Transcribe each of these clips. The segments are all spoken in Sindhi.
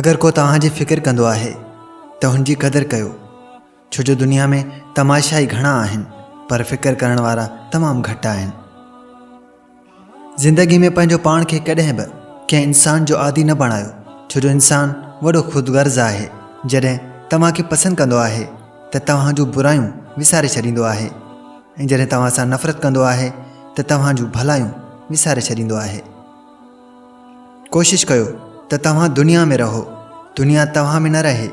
اگر ڪو توهان جي فڪر ڪندو آهي ته هن جي قدر ڪيو، ڇو جو دنيا ۾ تماشائي گهڻا آهن پر فڪر ڪرڻ وارا تمام گهٽ آهن. زندگي ۾ پنهنجو پاڻ کي ڪڏهن به ڪنهن انسان جو عادي نه بڻايو، ڇو جو انسان وڏو خود غرض آهي، جڏهن توهان کي پسند ڪندو آهي ته توهان جون برايون وساري ڇڏيندو آهي ۽ جڏهن توهان سان نفرت ڪندو آهي ته توهان جون ڀلايون وساري ڇڏيندو آهي. ڪوشش ڪيو ته توهان دنيا ۾ رهو، دنيا توهان ۾ نه رهي،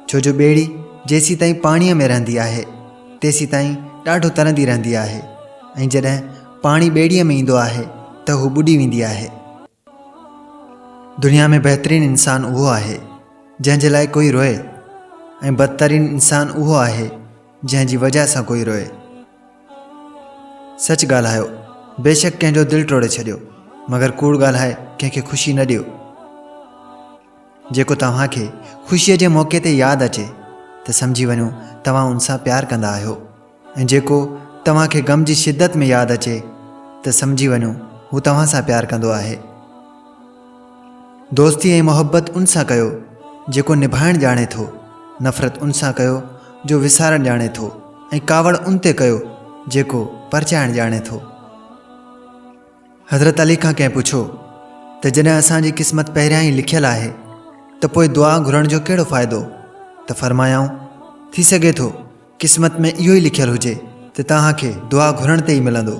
ڇو جو ٻيڙي جيسيتائين پاڻيء ۾ رهندي آهي، تيسيتائين ڏاڍو ترندي رهندي آهي ۽ جڏهن پاڻي ٻيڙيء ۾ ايندو آهي ته هو ٻڏي ويندي آهي. دنيا ۾ بهترين انسان اهو آهي، جنهن جي لاء ڪوئي روئي ۽ بدترين انسان اهو آهي، جنهن جي وجهه سان ڪوئي روئي. سچ ڳالهايو، بيشڪ ڪنهن جو دل ٽوڙي ڇڏيو، مگر ڪوڙ ڳالهائي ڪنهن کي خوشي نه ڏيو. جيڪو توهان کي خوشيء جي موقعي تي ياد اچي ته سمجهي وڃو توهان ان سان پيار ڪندا آهيو ۽ جيڪو توهان کي غم جي شدت ۾ ياد اچي ته سمجهي وڃو هو توهان سان پيار ڪندو آهي. دوستي ۽ محبت ان سان ڪيو جيڪو نڀائڻ ڄاڻي ٿو، نفرت ان سان ڪيو جو وسارڻ ڄاڻي ٿو ۽ ڪاوڙ ان تي ڪيو جيڪو پرچائڻ ڄاڻي ٿو. حضرت علي کان ڪنهن پڇيو ته جڏهن اسان جي قسمت پهريان ئي لکيل آهي ته پوء دعا گهرڻ جو ڪهڙو فائدو؟ ته فرمايائون، ٿي سگهي ٿو قسمت ۾ اهو ئي لکيل هجي ته توهان کي دعا گهرڻ تي ئي ملندو.